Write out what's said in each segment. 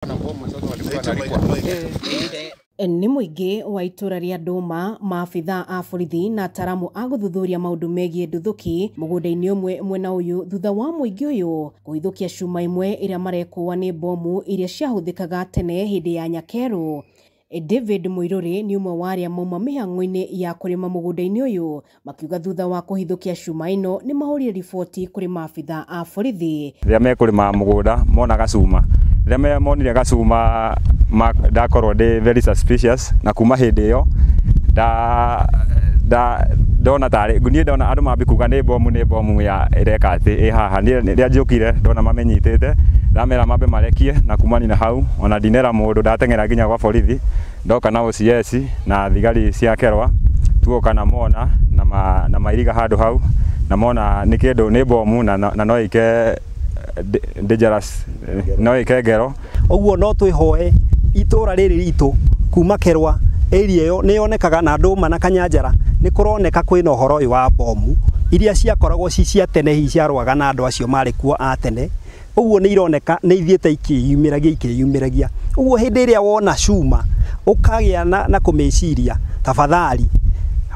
Na bomu sasa walikuwa wanalipwa. Nĩ mũingĩ wa itũra rĩa Ndũma, maabitha a borithi na ataramu a gũthuthuria maũndũ megiĩ nduthũki mũgũnda-inĩ ũmwe mwena ũyũ thutha wa mũingĩ ũyũ kũhithũkia cuma ĩmwe ĩrĩa marekũa nĩ bomu iria ciahũthĩkaga tene hĩndĩ ya nyakerũ. David Mũirũrĩ nĩ ũmwe wa arĩa mauma mĩhang'o-inĩ ya kũrĩma mũgũnda-inĩ ũyũ, makiuga thutha wa kũhithũkia cuma ĩno nĩ mahũrire riboti kũrĩ maabitha a borithi. Rĩrĩa mekũrĩma mũgũnda mona gacuma, rĩrĩa monire gacuma ndakorwo ndĩ very suspicious, na kuma hĩndĩ ĩyo nda nda ndona tarĩ niĩ ndona andũ mambi kuga nĩ bomu, nĩ bomu ya ĩreka atĩ ĩ haha. Niĩ rĩrĩa njũkire ndona mamĩnyitĩte, ndamera mambe marekie, na kumania na hau ona ndinera mũndũ, ndateng'era nginya gwa borithi, ndoka na OCS na thigari cia Kerwa, tuoka na mona na mairiga handũ hau na mona nĩ kĩndũ nĩ bomu na no ĩke dangerous, no ĩke ngero. Ũguo no twĩhoe itũra rĩrĩ ritũ kuma Kerwa area ĩyo nĩ yonekaga na Ndũma na Kanyanjara nĩ kũroneka kwĩna ũhoro ũyũ wa bomu iria ciakoragwo ci cia tene, hihi ciarũaga na andũ acio marĩ kuo a tene. Ũguo nĩ ironeka nĩ ithiĩte ikĩyumĩragia ikĩyumĩragia. Ũguo hĩndĩ ĩrĩa wona cuma ũkagĩa na kũmĩciria, tafadhali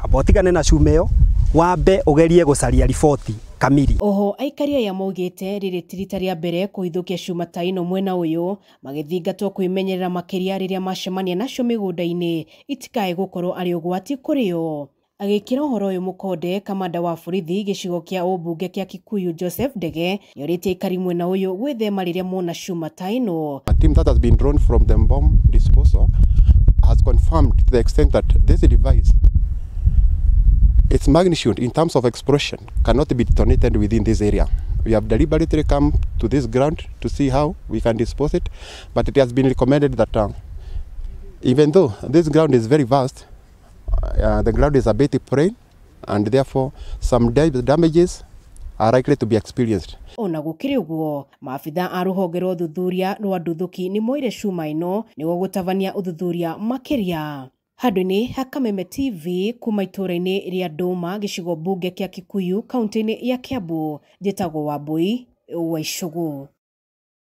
amba ũtigane na cuma ĩyo, wambe ũgerie gũcaria riboti kamiri. Oho aikari aya maugĩte rĩrĩ ti rita rĩa mbere kũhithũkia cuma ta ĩno mwena ũyũ, magĩthingatwo kwĩmenyerera makĩria rĩrĩa macemania nacio mĩgũnda-inĩ itikae gũkorwo arĩ ũgwati kũrĩ o. Agĩkĩra ũhoro ũyũ mũkonde, kamanda wa borithi gĩcigo kĩa ũmbunge kĩa Kikuyu Joseph Ndege nĩorĩtie aikari mwena ũyũ gwĩthema rĩrĩa mona cuma ta ĩno. A team that has been drawn from the bomb disposal has confirmed to the extent that this device, its magnitude in terms of explosion, cannot be detonated within this area. We have deliberately come to this ground to see how we can dispose it, but it has been recommended that even though this ground is very vast, the ground is a bit plain, and therefore some damages are likely to be experienced. Ona gũkĩrĩ ũguo, maabitha a rũhonge rwa ũthuthuria rwa nduthũki nĩ moire cuma ĩno nĩguo gũtabania ũthuthuria makĩria. Handũ-inĩ ha Kameme TV kuma itũra-inĩ rĩa Ndũma gĩcigo mbunge kĩa Kikuyu kaunti-inĩ ya Kiambu, njĩtagwo Wambui wa Icũgũ.